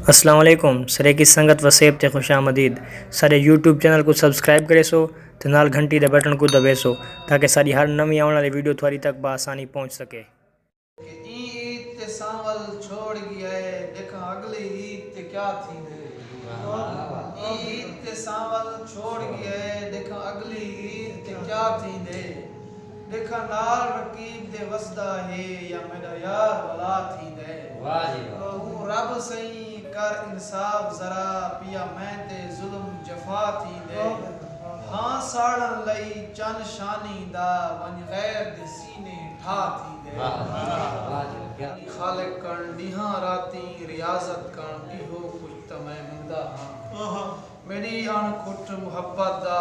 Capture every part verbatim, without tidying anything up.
السلام علیکم سریکی سنگت وسیب تے خوش آمدید۔ ساݙے یوٹیوب چینل کوں سبسکرائب کریسو تے نال گھنٹی دے بٹن کوں دبیسو تاکہ ساݙی ہر نویں آوݨ والی ویڈیو تہاݙی تک بآسانی پہنچ سکے۔ کہ ایں عید تے سانول چھوڑ ڳیا ہے، ݙیکھاں اڳلی عید تے کیا تھیندے۔ ایں عید تے سانول چھوڑ ڳیا ہے، ݙیکھاں اڳلی عید تے کیا تھیندے۔ ݙیکھاں نال رقیب دے وسدا ہے یا میݙا یار ولا تھیندے۔ واہ جی واہ۔ توں رب سئیں کر انصاف ذرا، پیا میں تے ظلم جفا تھیندے۔ ہاں ساڑݨ لئی چن شانی دا، ونڄ غیر دے سینے ٹھا تھیندے۔ واہ، واہ، واہ جی، کیا۔ خالق کن ݙینہاں راتیں ریاضت کن، ایہو کجھ تاں میں منگدا ہاں۔ میݙی اݨ کھٹ محبت دا،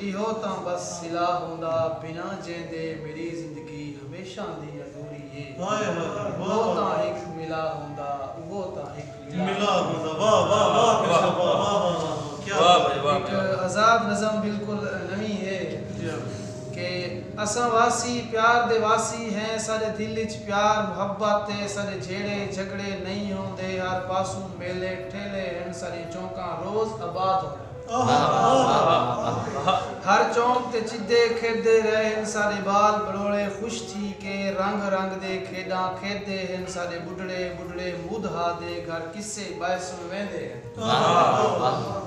ایہو تاں بس صلہ ہوندا، بنا جیندے میݙی زندگی ہمیشہ دی ادھوری ہے۔ ہائے ہائے، واہ، اوہو واہ۔ تاں ہک ملا ہوندا، اوہو تاں ہک ملا ہوندا، واہ، واہ، واہ، کیا بات ہے۔ واہ بھائی، واہ۔ ہک آزاد نظم بالکل نویں ہے۔ جی ہاں۔ کہ اساں واسی پیار دے واسی ہیں، ساݙے دل اچ پیار محبت ہے، ساݙے جھیڑے جھڳڑے نئیں ہوندے، ہر پاسوں میلے ٹھیلے ہن، ساݙیاں چونکاں روز آباد ہوندن۔ واہ، واہ، واہ، واہ۔ ہر چونک تے چدے کھیݙدے رہے ہن، ساݙے ٻال ٻلوڑے خوش تھی کے رنگ رنگ دے کھیݙاں کھیݙدے ہن، ساݙے ٻڈھڑے ٻڈھڑے مودھا دے گھر قصے ٻئے سݨویندے ہن۔ واہ، واہ، واہ۔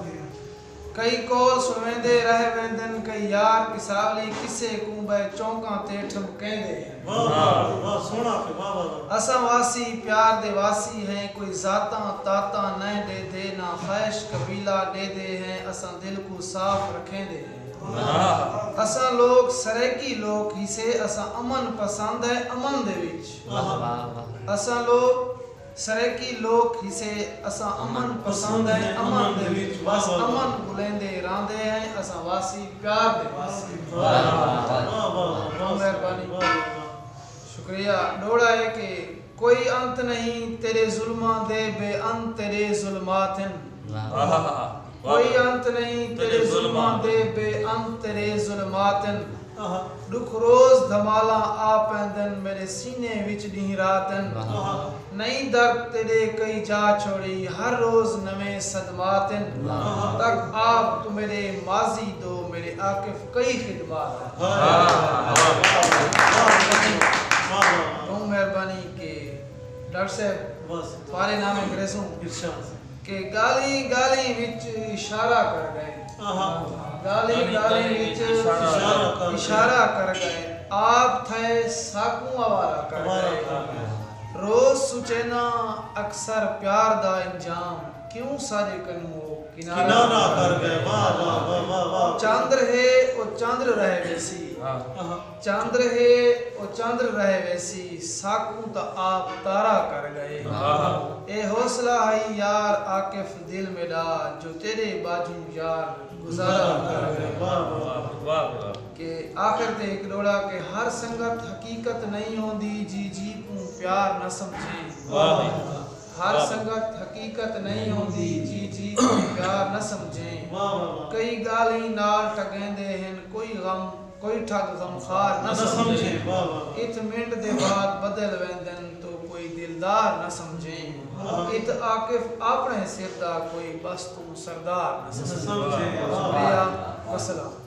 کئی قول سݨویندے رہ ویندن، کئی یار قصاولی قصے کوں ٻئے چونکاں تے ٹھمکیندے ہن۔ واہ، واہ، واہ، سوہݨا پیا، واہ، واہ، واہ۔ اساں واسی پیار دے واسی ہیں، کوئی ذاتاں تاتاں نئیں ݙیہدے، نہ خواہش قبیلہ ݙیہدے ہیں، اساں دل کوں صاف رکھیندے ہیں۔ واہ۔ اساں لوک سرائیکی لوک ہیسے، اساں امن پسند ہیں امن دے وچ۔ واہ، واہ، واہ۔ اساں لوک سرائیکی لوک ہیسے، اساں امن پسند ہیں امن دے وچ، بس امن ڳولیندے رہندے ہیں، اساں واسی پیار دے واسی۔ واہ، واہ، واہ، واہ، واہ، واہ۔ مہربانی۔ واہ، واہ، واہ۔ شکریہ۔ ݙوہڑا ہے کہ کوئی انت نہیں تیرے ظلماں دے، بے انت تیرے ظلمات ہن۔ واہ۔ واہ، واہ، واہ۔ کوئی انت نہیں تیرے ظلماں دے، بے انت تیرے ظلمات ہن۔ آہا۔ ݙکھ روز دھمالاں آ پیندن، میݙے سینے وچ ݙینہہ رات ہن۔ آہا۔ نئیں درد تیݙے کئی جا چھوڑی، ہر روز نویں صدمات ہن۔ آہا۔ تک آپ توں میݙے ماضی دو، میݙے عاکف کئی خدمات ہن۔ واہ، واہ، واہ، واہ، واہ۔ ٻہوں مہربانی کہ ڈاکٹر صاحب بس۔ پارے نامے گریسوں۔ ارشاد۔ کہ ڳالھیں ڳالھیں وچ اشارہ کر ڳئے۔ آہا۔ ڳالھیں ڳالھیں وچ اشارہ کر ڳئے۔ اشارہ کر ڳئے۔ آپ تھئے ساکوں آوارہ کر آوارہ ڳئے۔ کر ڳئے۔ روز سوچینداں اکثر پیار دا انجام، کیوں ساݙے کنوں او کنارہ کنارہ کر کر ڳئے۔ ڳئے۔ واہ، واہ، واہ، واہ، واہ۔ چندر ہے او چندر رہ ویسی۔ آہا۔ چندر ہے او چندر رہ ویسی، ساکوں تاں آپ تارا کر ڳئے۔ واہ۔ اے حوصلہ ہئی یار عاکف دل میݙا، جو تیݙے ٻاجھوں یار گزارا کر ڳئے۔ واہ، واہ، واہ۔ واہ، واہ۔ کہ آخر تے ہک ݙوہڑا کہ ہر سنگت حقیقت نئیں ہوندی، جی جی کوں پیار نہ سمجھیں۔ واہ۔ ہر واہ۔ سنگت حقیقت نئیں ہوندی، جی جی کوں پیار نہ سمجھیں۔ واہ، واہ، واہ۔ کئی ڳالھیں نال ٹڳیندے ہن، کوئی غم کوئی ٹھڳ غمخوار نہ نہ سمجھے۔ سمجھے، واہ، واہ، واہ۔ اتھ منٹ دے بعد بدل ویندن تو کوئی دلدار نہ سمجھیں۔ واہ۔ اتھ عاکف اپݨے سر دا کوئی بس توں سردار نہ نہ سمجھے۔ سمجھے، واہ، واہ۔ شکریہ، وسلام۔